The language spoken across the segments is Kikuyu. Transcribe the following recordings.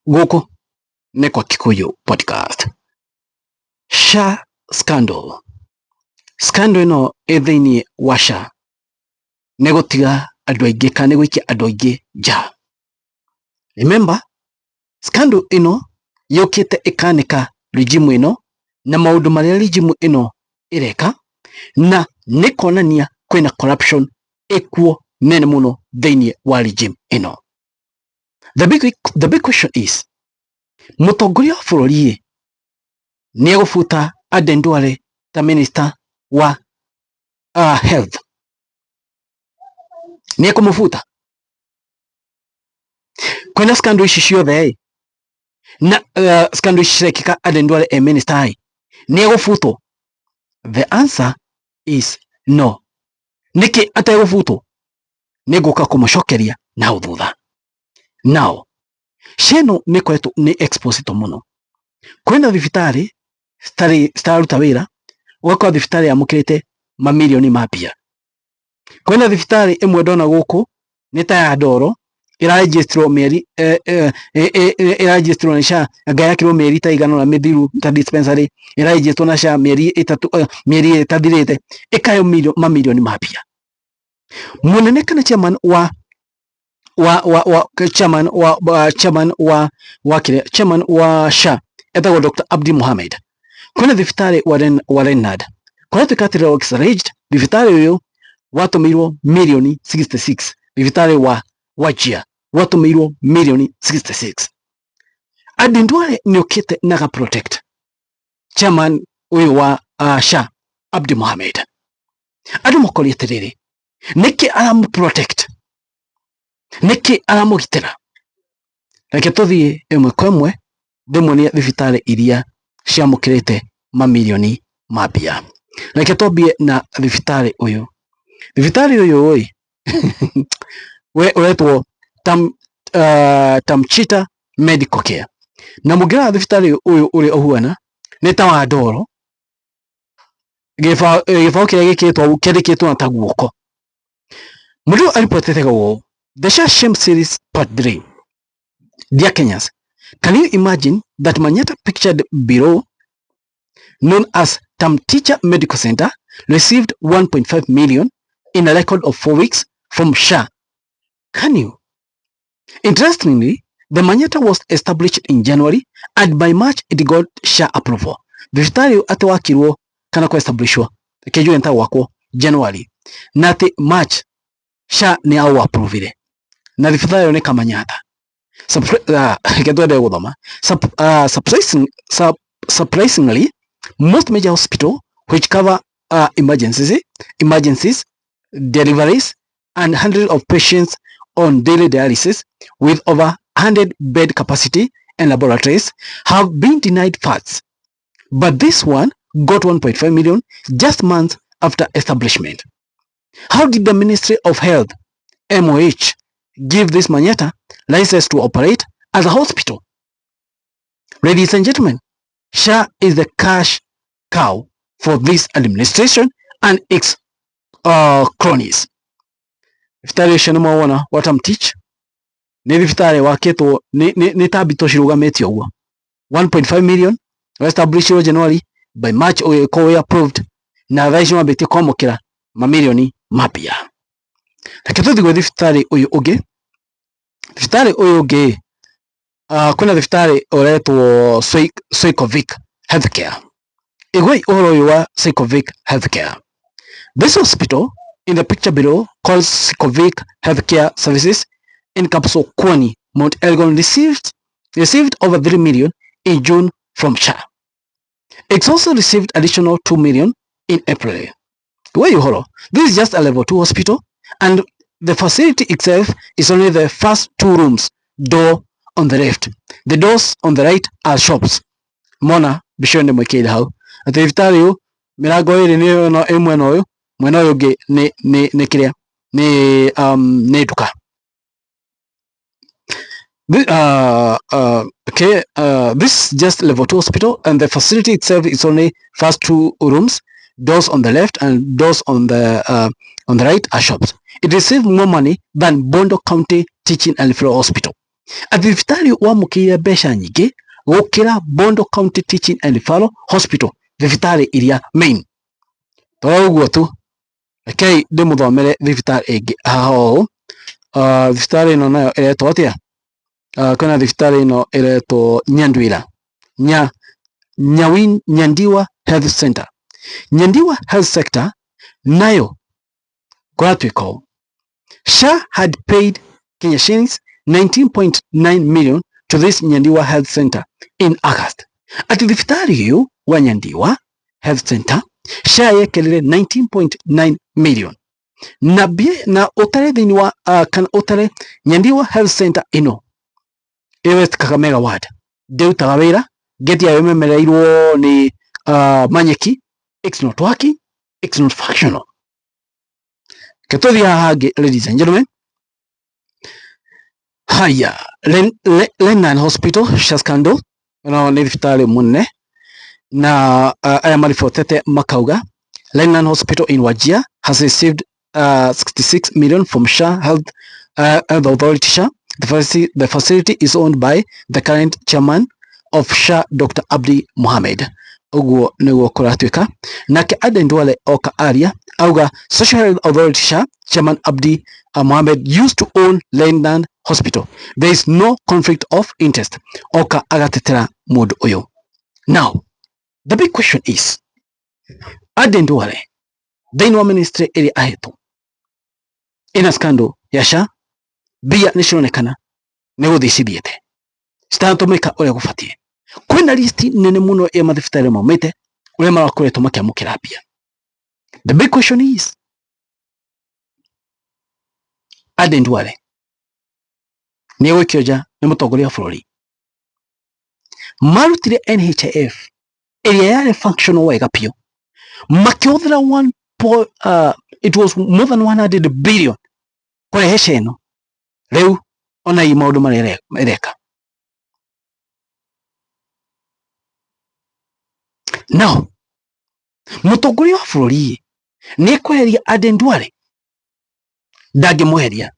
Gũkũ nĩ kwa Kikuyu Podcast. SHA scandal. Scandal ĩno ĩ thĩinĩ wa SHA nĩ gũtiga andũ aingĩ kana nĩ gũikia andũ aingĩ nja. Remember, scandal ĩno yũkĩte ĩkanĩka regime ĩno na maũndũ marĩa regime ĩno ĩreka, na nĩ kuonania kwĩna corruption ĩkuo nene mũno thĩinĩ wa regime ĩno. The big question is, mũtongoria wa bũrũri ĩ nĩ egũbuta Aden Duale ta minister wa health? Nĩ ekũmũbuta? Kwĩna scandal ici ciothe ĩ, na scandal ici cirekĩka Aden Duale e minister ĩ, nĩ egũbutwo? The answer is no. Nĩkĩ ategũbutwo? Nĩ ngũka kũmũcokeria na hau thutha. Now, SHA ĩno nĩ ĩkoretwo nĩ exposed mũno. Kwĩna thibitarĩ citarĩ citararuta wĩra, ũgakora thibitarĩ yamũkĩrĩte mamirioni ma mbia. Kwĩna thibitarĩ ĩmwe ndona gũkũ nĩ ta ya ndoro ĩraregisterwo mĩeri ĩraregisterwo nĩ SHA, anga yakirwo mĩeri ta ĩigana ũna mĩthiru ta dispensary ĩraregisterwo na SHA mĩeri 3, mĩeri 2 ĩtathirĩte, ĩkaheo mamirioni ma mbia. Mũnene kana chairman wa chairman wa kĩrĩa, chairman wa SHA etagwo Dr. Abdi Mohamed. Kwĩna thibitarĩ wa Renard kũratuĩka atĩ was alleged thibitarĩ ũyũ watũmĩirwo mirioni 66, thibitarĩ wa Wajir watũmĩirwo mirioni 66. Aden Duale nĩ okĩte na ga protect chairman ũyũ wa SHA Abdi Mohamed. Andũ makoria atĩrĩrĩ, nĩkĩ aramũ protect? Nĩkĩ aramũgitĩra? Reke tũthiĩ ĩmwe kwa ĩmwe ndĩmuonie thibitarĩ iria ciamũkĩrĩte mamirioni ma mbia. Reke twambie na thibitarĩ ũyũ. Thibitarĩ ũyũ ĩ we ũretwo Tamchita Medical Care. Na mũngĩrora thibitarĩ ũyũ ũrĩa ũhuana nĩ ta wa ndoro, gĩbaũ kĩrĩa gĩkĩrĩtwo hau kĩandĩkĩtwo na ta guoko. Mũndũ ũyũ aripotete ũũ: "The SHA Shame Series Part 3. Dear Kenyans, can you imagine that Manyata pictured below, known as Tamticha Medical Center, received 1.5 million in a record of 4 weeks from SHA? Can you? Interestingly, the Manyata was established in January and by March it got SHA approval." Thibitarĩ ũyũ atĩ wakirwo kana kũ establishwo, reke njuge nĩ ta gwakwo January, na atĩ March SHA nĩ au approvire, na thibitarĩ ũyũ nĩ Kamanyata. Reke tuendelee gũthoma. Surprisingly, most major hospital which cover emergencies, deliveries, and hundreds of patients on daily dialysis with over 100 bed capacity and laboratories have been denied funds. But this one got 1.5 million just months after establishment. How did the Ministry of Health, MOH, give this Manyata license to operate as a hospital? Ladies and gentlemen, SHA is the cash cow for this administration and its cronies. Thibitarĩ ũcio nĩ mwawona wa Tamtich nĩ thibitarĩ wakĩtwo nĩ ta mbito cirũgamĩte ũguo. 1.5 million establishirwo January, by March ũgĩkorwo wĩ approved, na thaa ici mambĩtie kwamũkĩra mamirioni ma mbia. Reke tũthiĩ gwĩ thibitarĩ ũyũ ũngĩ. Thibitarĩ ũyũ ũngĩ, kwĩna thibitarĩ ũretwo Soikovic Healthcare. Iguai ũhoro ũyũ wa Soikovic Healthcare. This hospital in the picture below, called Soikovic Healthcare Services in Kapsokwony, Mount Elgon, received over 3 million in June from SHA. It's also received additional 2 million in April. Where you hold? This is just a level 2 hospital and the facility itself is only the first two rooms, door on the left. The doors on the right are shops. Mona mbica ĩyo ndĩmwĩkĩrĩire hau atĩ thibitarĩ ũyũ mĩrango ĩrĩ nĩ ĩno ĩ mwena ũyũ, mwena ũyũ ũngĩ nĩ kĩrĩa nĩ nduka. Okay, this is just level 2 hospital and the facility itself is only first two rooms, doors on the left and doors on the right are shops. It received more money than Bondo County Teaching and Referral Hospital. Atĩ thibitarĩ wamũkĩire mbeca nyingĩ gũkĩra Bondo County Teaching and Referral Hospital, thibitarĩ iria main. To ũguo tu, rekei ndĩmũthomere thibitarĩ ĩngĩ haha ũũ. Thibitarĩ ĩno nayo ĩretwo atĩa? Kwĩna thibitarĩ ĩno ĩretwo Nyanduira, Nyandiwa Health Center. Nyandiwa Health Sector nayo kũratuĩka ũũ. SHA had paid Kenya shillings 19.9 million to this Nyandiwa Health Center in August. Atĩ thibitarĩ ũyũ wa Nyandiwa Health Center SHA yekĩrire 19.9 million na mbia na ũtare thĩinĩ wa kana ũtare Nyandiwa Health Center ĩno ĩ West Kakamega ward ndĩrutaga wĩra, ngeti yayo ĩmemereirwo nĩ manyeki, it's not working, it's not functional. Reke tũthiĩ haha hangĩ ladies and gentlemen. Haya, Lennan Hospital SHA scandal ĩno nĩ thibitarĩ mũnene na aya maribotete makauga Lennan Hospital in Wajir has received 66 million from SHA Health, Health Authority SHA. The facility is owned by the current chairman of SHA Dr. Abdi Mohamed. Ũguo nĩguo kũratuĩka. Nake Aden Duale oka aria auga Social Health Authority SHA Chairman Abdi Mohamed used to own Lendan Hospital. There is no conflict of interest. Oka agatetera mũndũ ũyũ. Now, the big question is, Aden Duale thĩinĩ wa ministry ĩrĩa ahetwo ĩna scandal ya SHA, mbia nĩ cironekana nĩ gũthiĩ cithiĩte citaratũmĩka ũrĩa gũbatiĩ. Kwĩna listi nene mũno ya mathibitarĩ maumĩte ũrĩa marakoretwo makĩamũkĩra mbia. The big question is, Aden Duale nĩ egũikio nja nĩ mũtongoria wa bũrũri? Marutire NHIF ĩrĩa yarĩ functional wega biũ, makĩhũthĩra it was more than 100 billion kũrehe SHA ĩno. Rĩu ona i maũndũ marĩa ĩreka. Now, mũtongoria wa bũrũri nĩ ekweheria Aden Duale? Ndangĩmweheria.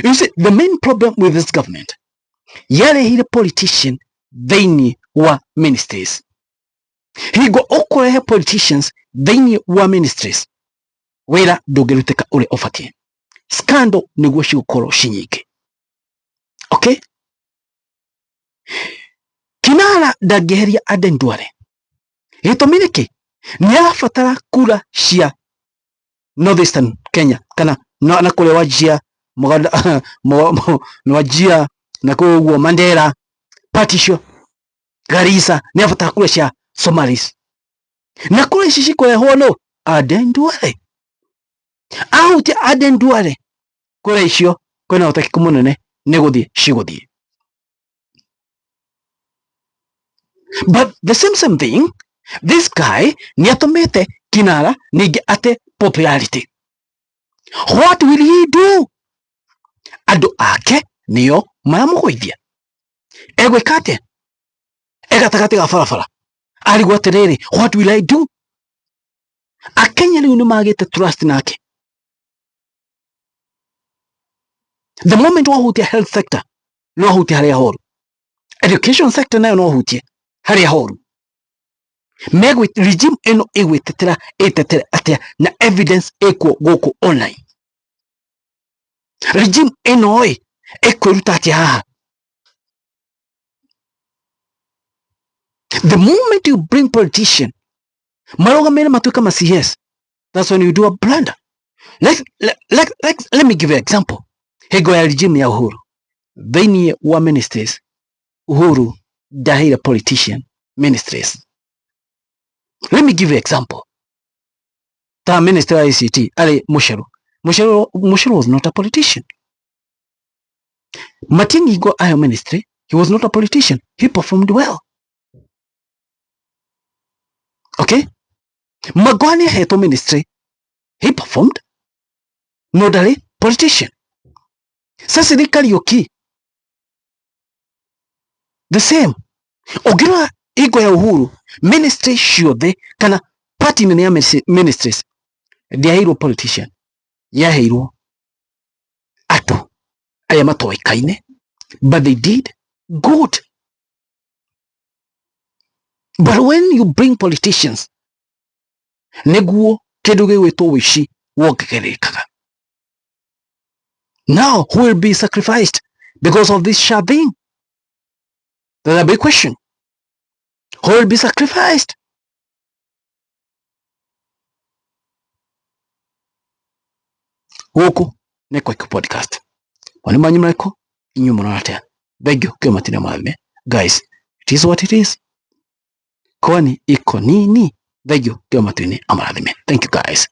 You see, the main problem with this government yarehire politician thĩinĩ wa ministries. Hingo ũkũrehe politicians thĩinĩ wa ministries, wĩra ndũngĩrutĩka ũrĩa ũbatiĩ. Scandal nĩguo cigũkorwo ci nyingĩ. Okay? Kinara ndangĩeheria Aden Duale. Gĩtũmi nĩ kĩ? Nĩ arabatara kura cia Northeastern Kenya kana na kũrĩa Wajir, Wajir na kũu ũguo Mandera, party icio Garissa, nĩ arabatara kura cia Somalis. Na kura ici cikũrehwo nũ? Aden Duale. Ahutia Aden Duale, kura icio kwĩna ũhotekeku mũnene nĩ gũthiĩ cigũthiĩ. But the same thing, this guy nĩ atũmĩte Kinara ningĩ ate popularity. What will he do? Andũ ake nĩo maramũgũithia. Egwĩka atĩa? E gatagatĩ ga barabara arigwo atĩrĩrĩ, what will I do? Akenya rĩu nĩ magĩte trust nake. The moment wahutia health sector, no wahutia harĩa horu. Education sector nayo no wahutie harĩa horu. Megwĩ regime ĩno ĩgwĩtetera ĩtetere atĩa na evidence ĩkuo gũkũ online? Regime ĩno ĩ ĩkwĩruta atĩa haha? The moment you bring politician marũgamĩrĩre matuĩka ma CS, that's when you do a blunder. Let me give you an example. Hingo ya regime ya Uhuru, thĩinĩ wa ministries, Uhuru ndaheire politician ministries. Let me give you example. Ta minister wa ICT arĩ Mucheru. Mucheru was not a politician. Matiang'i go ayo ministry, he was not a politician. He performed well. Okay? Magwani ahetwo ministry, he performed. No ndarĩ politician. Cecily Kariuki the same. Ũngĩrora hingo ya Uhuru, ministry ciothe kana party nene ya ministries ndĩaheirwo politician, yaheirwo andũ arĩa matoĩkaine But they did good. But when you bring politicians, nĩguo kĩndũ gĩgwĩtwo wĩici wongererekaga. Now, who will be sacrificed because of this SHA thing? That's a big question. Who will be sacrificed? Gũkũ nĩ Kwaiko Podcast. Wani manyu marĩkũ? Inyuĩ mũrona atĩa? Thank you. Kĩo matina mathime. Guys, it is what it is. Kwani iko nini? Thank you. Kĩo matu-inĩ amarathime. Thank you guys.